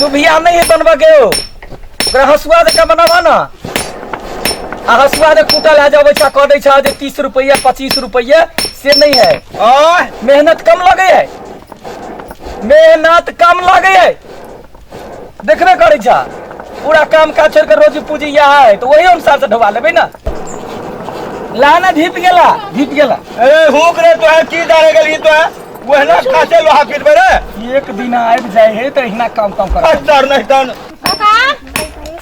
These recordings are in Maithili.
सुभिया नहीं है बनबऽ के हो ओकरा हसुआ जकाँ बनाबऽ ने आ हसुआ जे कुटल है जब छै कह दै छै जे 30 रुपैआ 25 रुपैआ से नहीं है। आय मेहनत कम लगे है, मेहनत कम लगे है, देखबे करै छ पूरा काम काज छोड़ के रोजी पूंजी यह है तो वही अनुसार से ढोवा लेबै ना। लाना ढीप गेला, ढीप गेला। ए हुक रे तो है की जाने गेली तो है वहना खासे लोहा पीटबे रे। एक दिन आबि जाइ है तऽ एहिना काम काम कर। डर नहीं तन काका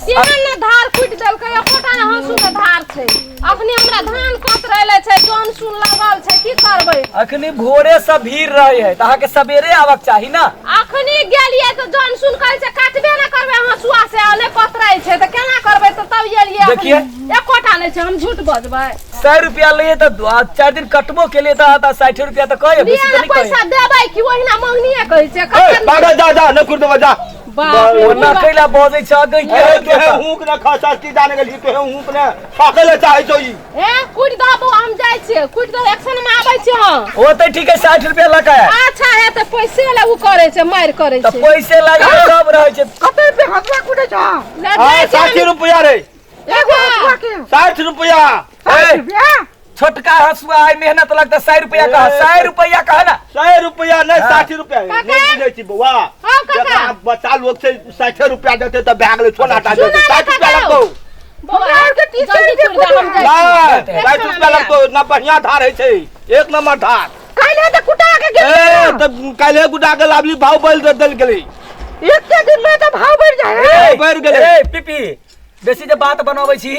केहन ने धार फूटि देलकै, एकोटा ने हंसू के धार छै। अखनी हमरा धान कतरैले छै, जन सुन लागल छै, की करबै? अखनी भोरे से भीड़ रहे है तऽ अहाँके सवेरे आबक चाही ना। अखनी गेलियै तऽ जन सुन कहै छै काटबे ने करबै हंसुआ से, आ नहि कतरै छै तऽ केना करबै? तऽ तब एलियै। देखिए। एकोटा नहि छै, हम झूठ बजबै? 100 रुपया लिए तऽ 4 दिन कटबो के लिए तऽ 60 रुपया तऽ कहे, बेसी लिअ तऽ ने नहि कहे। पैसा देबै कि ओहिना मंगनीये कहै छै? ए कखन पागल जा जा न कुर देबा जा। बाप रे, ओना कैला बजै छ गई के? ए तो है हुक न खासा की जाने गेली तो है हुक न फाके ले चाहे छौ ई। ए कुटि दह बौआ, हम जाइ छियै, कुटि दह, एक्शन में आबै छियै हम। ओ तऽ ठीक है, 60 रुपया लऽ के आयल। अच्छा है तऽ पैसे ले उ करै छै, मारि करै तऽ छै। पैसे लागि सब रहै छै। कते रुपया हसुआ कुटै छ? ले हां जाइ छियै 60 हम। रुपया रे। एगो हसुआ के 60 रुपया। 60 रुपया? छोटका हसुआ है, मेहनत लगता। 100 रुपया कह, 100 रुपया कह ना। 100 रुपया नहीं, हाँ। 60 रुपया काका। नहीं बुझै छी बौआ। हाँ, काका। जकरा बच्चा लोग छै 60 रुपया देतै तऽ भए गेलै, छोला टा देतै सुना 60 रुपया काका। लगतौ। बौआ, हमरा आरके 30 जल्दी रुपया कुटि दह, हम जाइ छियै। नहीं, 60 रुपया लगतौ ना, बढ़िया धार होइ छै, एक नंबर धार। काल्हि तऽ कुटा के गेल। ए तऽ काल्हि गुटा के लाबली, भाव बढ़ि देल गेलै। एके दिन में तऽ भाव बढ़ि जाइ है। ए, बढ़ि गेलै। ए पीपी, बेसी जे बात बनबै छी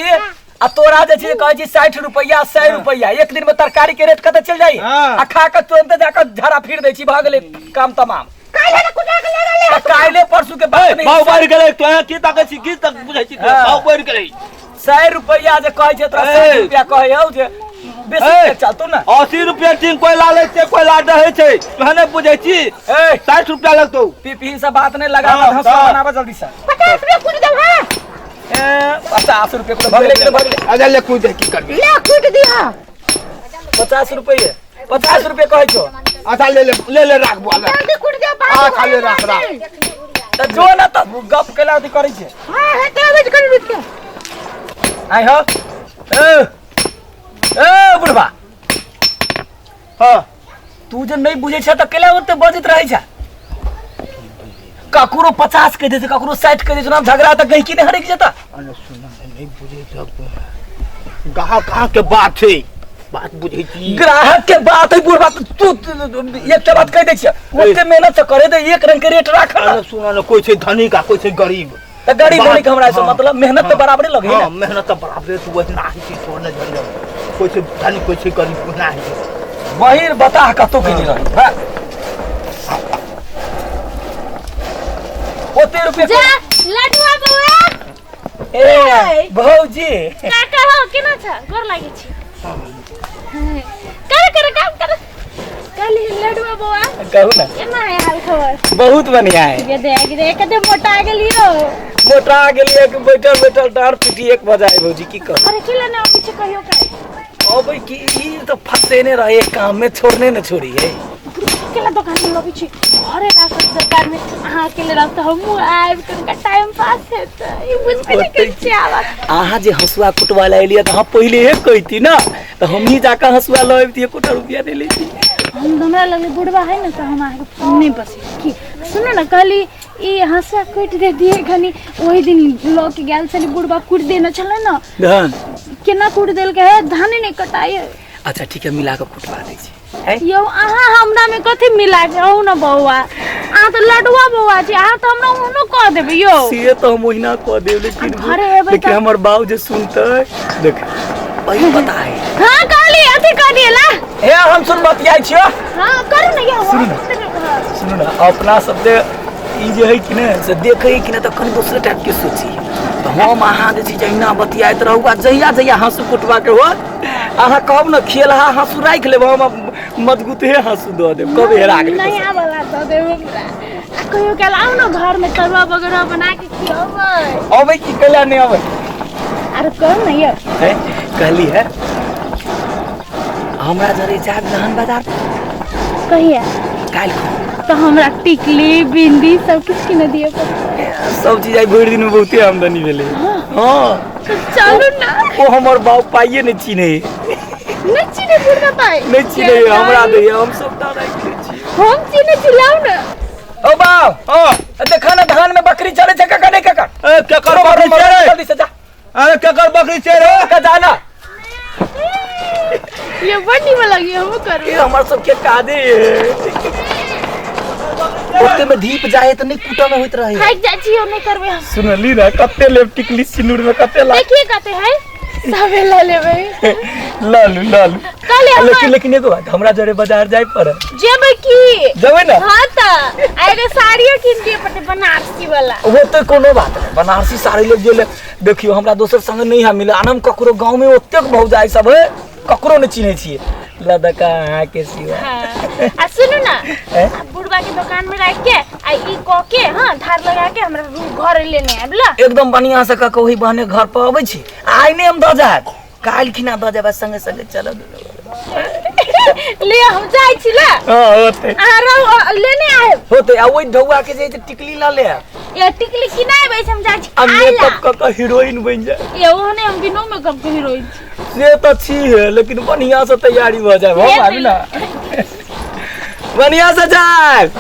आ तोरा जे छै कहै छी 60 रुपया 100 रुपया, एक दिन में तरकारी के रेट कते चलि जाइ। हाँ। आ खा के तुरंत जाकर झाड़ा फिर दै छी, भऽ गेलै काम तमाम। काल्हि तऽ कुटा के लऽ गेलै। तऽ काल्हि परसू के बात नहीं। भाव बढ़ि गेलै, तोहे की तकै छी, की तक बुझै छी? हाँ। भाव बढ़ि गेलै। 100 रुपया जे कहै छै तोरा ए। 60 रुपया कहै हौ जे बेसी ए। चलतौ ना। 80 रुपया टीन कोयला लै छै, कोयला दहै छै, तोहे नहि बुझै छी। ए 60 रुपया लगतौ। पीपी से बात नहीं लगा, हाँ, हंसुआ हाँ। बनाबऽ जल्दी से। 50 रुपया कुटि देब। हाँ ए 50 रुपया कुल भगले कि भगले? अच्छा ले कुछ दे, की करबी? ले कुटि दिहा। 50 रुपये, 50 रुपये कहै छौ। अच्छा ले ले, ले ले, राख बुआ ले। जल्दी कुटि दे। हाँ, खाली राख, राख। तऽ जो ना तऽ गप केला अथी करै छै। हाँ हेतै, आबै छै कनि रुकि के। आइ हो, ए ए बुढ़बा। हाँ। तू जे नहीं बुझै छ तऽ केला ओते बजैत रहै छ? ककरो 50 कहि दै छै, ककरो 60 कहि दै छै, झगड़ा तऽ गहिकी नहि हरकि जेता। अरे सुन, नहीं बुझै छ तू, ग्राहक कहाँ के बात छै, बात बुझै छी? ग्राहक के बात है बुढ़बा, तू एकटा बात कहि दै छियै, ओते मेहनत से करे दे, एक रंग के रेट राख अरे सुन ने, कोई छै धनिक आ कोई छै गरीब। तऽ गरीब बात- धनिक हमरा से हाँ, मतलब मेहनत तऽ हाँ, बराबरे लगे हाँ ने। मेहनत तऽ बराबरे, तू वही ना होइ छै, छोड़ ने झंझट। कोई छै धनिक, कोई छै गरीब, ना होइ छै। वही बता कतौ के रही हाँ। ओते रुपये जा लडुआ बौआ। ए भौजी। काका हो, केना छ? गोर लागै छी। कर कर काम कर। कहली लडुआ बौआ। कहू ना। केना है हाल खबर? बहुत बढ़िया है। ये देख रे, कते मोटा गेलियो। मोटा गेलियै कि बैठल बैठल डाँड़ पीटी एक बजाय। भौजी की कहू? अरे की लेने अबै छै कहियो काल? अबै कि ई तऽ फंसेने रहे काम में, छोड़ने न छोड़ी है। केला दोकान में लबै छी, घरे राखत सरकार में। अहाँ अकेले रहब तऽ हमहूँ आबि कनिका टाइम पास हेतै। ई बुझबे नहि करै छियै आबक। अहाँ जे हंसुआ कुटवा लए एलियै तऽ अहाँ पहिले कहिती ना तऽ हमही जाकऽ हंसुआ लऽ अबितियै, एकोटा रुपया नहि लैती। हम हमरा लगलै बुढ़बा है ने तऽ हम अहाँके नहि बसै की। सुनू ने, कहली ई हंसुआ कुटि दे दिए कनी। ओहि दिन लऽ के गेल छली, बुढ़बा कुटि देने छलै ने। धान केना कुटि देलकै है, धाने नहि कटाइ है। अच्छा ठीक है, मिला कऽ कुटवा दै छी है। यौ अहाँ हमरा में कथी मिला के अहू ने बौआ, अहाँ तऽ लडुआ बौआ छी, अहाँ तऽ हमरा ओहनो कह देबै यौ। से तऽ हम ओहिना कऽ देब लेकिन घरे एबै लेकिन तऽ- हमर बाबू जे सुनतै, देख वही पता है। हाँ कहली अथी कह दिए ला। हे हम सुन बतियाइ छियो। हाँ करू ने यौ। सुनू ने। सुनू ने, अपना सब जे ई जे है कि ने से देखै कि ने तऽ कनि दोसरे टाइप के सोची तऽ हम अहाँ जे छै जहिना बतियाइत रहू आ जहिया जहिया हंसू कुटवा के होत अहाँ कहब ने, खेलहा हंसू राखि लेब, हम मजबूते हंसू दऽ देब। कब हेरा गेलै? नया वाला दऽ देब हमरा। आ कहियो काल आउ ने घर में, तरुआ वगैरह बना के खियेबै। अबै की कैला नहि अबै? अरे कहू ने यौ। है कहली है हमरा जरे जायब जहन बाजार। कहिया? काल्हि खन। तऽ हमरा टिकली बिंदी सब किछु किन दिअ पड़त। सब चीज आइ भरि दिन में बहुते आमदनी भेलै। हाँ। चलू ना। ओ हमर बाप पाइए नहि चिन्है। नहि चिन्है बुढ़बा पाइ? नहि चिन्है, हमरा दैया, हम सबटा राखि लै छी। हम चिन्है छी, लाउ ने। ओ बाप, हाँ। देखा ना धान में बकरी चले छै काका, नहीं काका? ए केकर बकरी चरे? जल्दी से जा। अरे केकर बकरी चरे? काका जा ना। ये बड़ नीमन लगी, हमहूँ करबै। ये हमर सबके काजे ओते में धीप जाए तऽ नहि कूटऽ में होइत रहे। थाकि जाइ छी, नहि करबै हम। सुनली ना कते लेब टिकली सिनूर में कते लाग। देखिए कते है, सबे लऽ लेबै। लालू लालू कहले हम लेकिन लेकिन एगो बात, हमरा जरे बाजार जाय पड़त। जेबै की? जेबै ना? हाँ तऽ आ एगो साड़ियो कीन दिअ पड़तै बनारसी वाला। वो तो कोनो बात नहीं, बनारसी साड़ी ले जे ले। देखियो हमरा दोसर संग नहीं है मिले, आनम ककरो गांव में ओतेक भौजाई सब है, ककरो नहीं चिन्है छियै लदका अहाँ के सिवा। हाँ। आ सुनू ना, ए? आ बुढ़बा के दुकान में राख के आ ई क के, हाँ, धार लगा के हमरा घर लेने आबि ला। एकदम बढ़िया से कऽ के ओही बहाने घर पर अबै छी। आइ नहि हम दऽ जायब, काल्हि खिना दऽ जायब, संगे संगे चलब। ले हम जाइ छी ला। हाँ होतै। अहाँ रहू, लेने आयब। होतै। आ ओहि ढौआ के जे है से टिकली लऽ ले। ये टिकली किनाय छै, हम जाइ छी आ खाय ला। मेकअप कऽ के हीरोइन बनि जाय। ये ओहने हम बिनो मेकअप के हीरोइन छी। से तऽ छी है, लेकिन बढ़िया से तैयारी भऽ जायब हम। आबी ना, बढ़िया से जायब।